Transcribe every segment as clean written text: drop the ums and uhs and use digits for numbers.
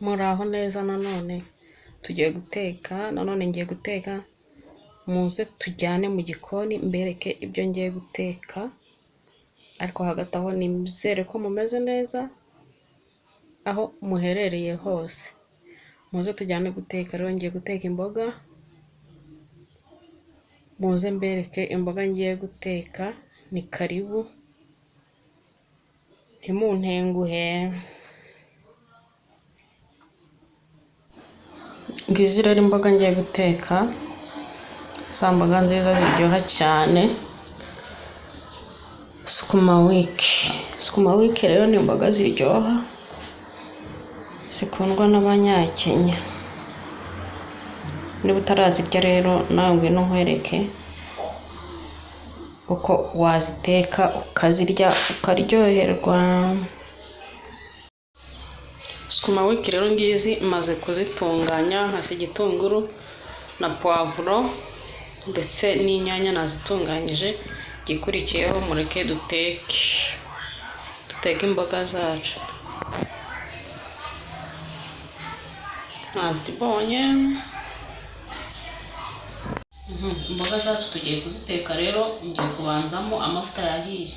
Muraho neza, nanone tugiye guteka, nanone ngiye guteka. Muze tujyane mu gikoni mbereke ibyo ngiye guteka. Ariko hagati aho nizere ko mumeze neza aho muherereye hose. Muze tujyane guteka rero, ngiye guteka imboga. Muze mbereke imboga ngiye guteka, ni karibu, ntimuntenguhe. Ngizi rero imboga ngiye guteka, za mboga nziza ziryoha cyane, sukuma wiki. Sukuma wiki rero ni imboga ziryoha, zikundwa n'Abanyakenya. Niba utarazirya rero, nawe ngwino nkwereke uko waziteka ukazirya ukaryoherwa. Sukuma wiki rero ngizi maze kuzitunganya, nkasa igitunguru na puwavuro ndetse n'inyanya nazitunganyije. Igikurikiyeho, mureke duteke, duteke imboga zacu. Nazibonye. Imboga zacu tugiye kuziteka rero, ngiye kubanzamo amavuta yahiye.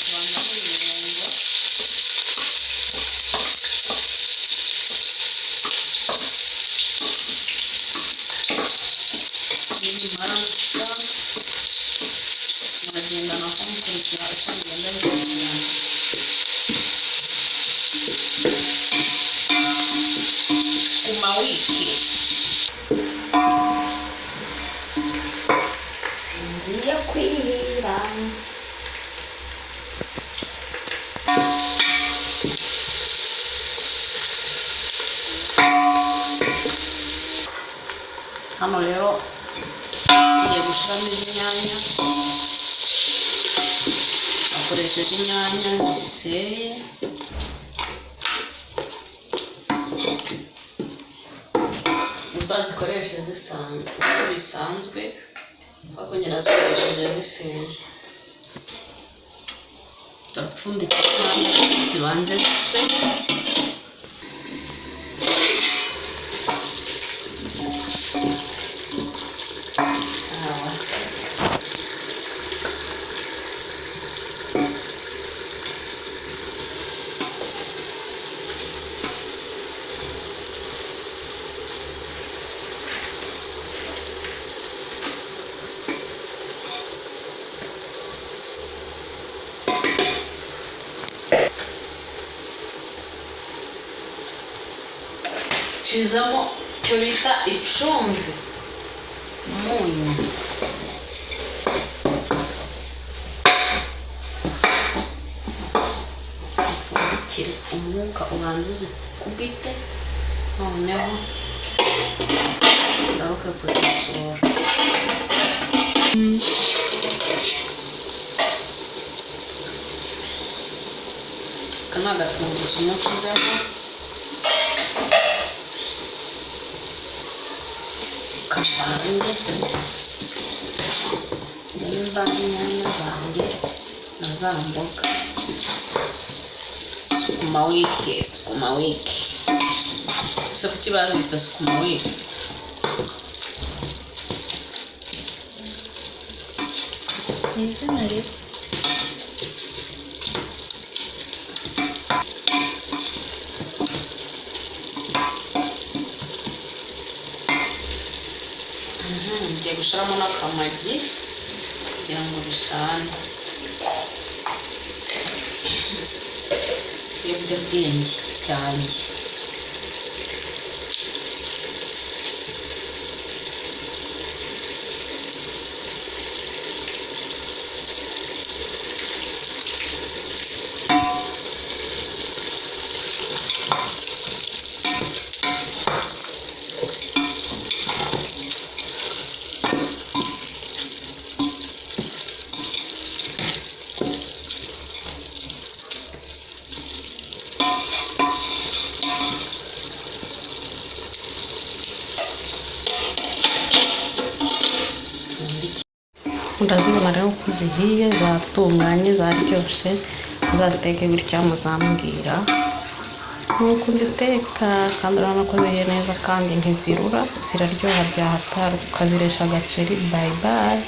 Kubanzamo ibirungo. Nibimara gushya, muragenda nako mukurikira uko bigenda bikurikirana. Sukuma wiki singiye kwira. Hano rero ngiye gushyiramo izi nyanya, akoresheje inyanya ziseye. Uzazikoreshe zisanzwe bisanzwe, ariko njye nazikoresheje ziseye. Turapfundikira zibanze zishe. Awa. Nshizemo icyo bita icumbi, umunyu. Upfundikire, umwuka ubanza uzikubite, noneho ngaruke kuzisura. Aka ni agatungurusumu nshizemo, kavange nimba inyanya zanjye na za mboga. Sukuma wiki, sukuma wiki. Ese kuki bazise sukuma wiki? Ni izina ribi. Ngiye gushyiramo n'akamagi kugira ngo bishane. Ikiyobyabwenge cyanjye. Murazibona rero ko zihiye, zatunganye, zaryoshye. Muzaziteke gutya, muzambwira Nk'uko nziteka kandi urabona ko zihiye neza kandi ntizirura, ziraryoha bya hatari, ukazirisha agaceri. Bye bye.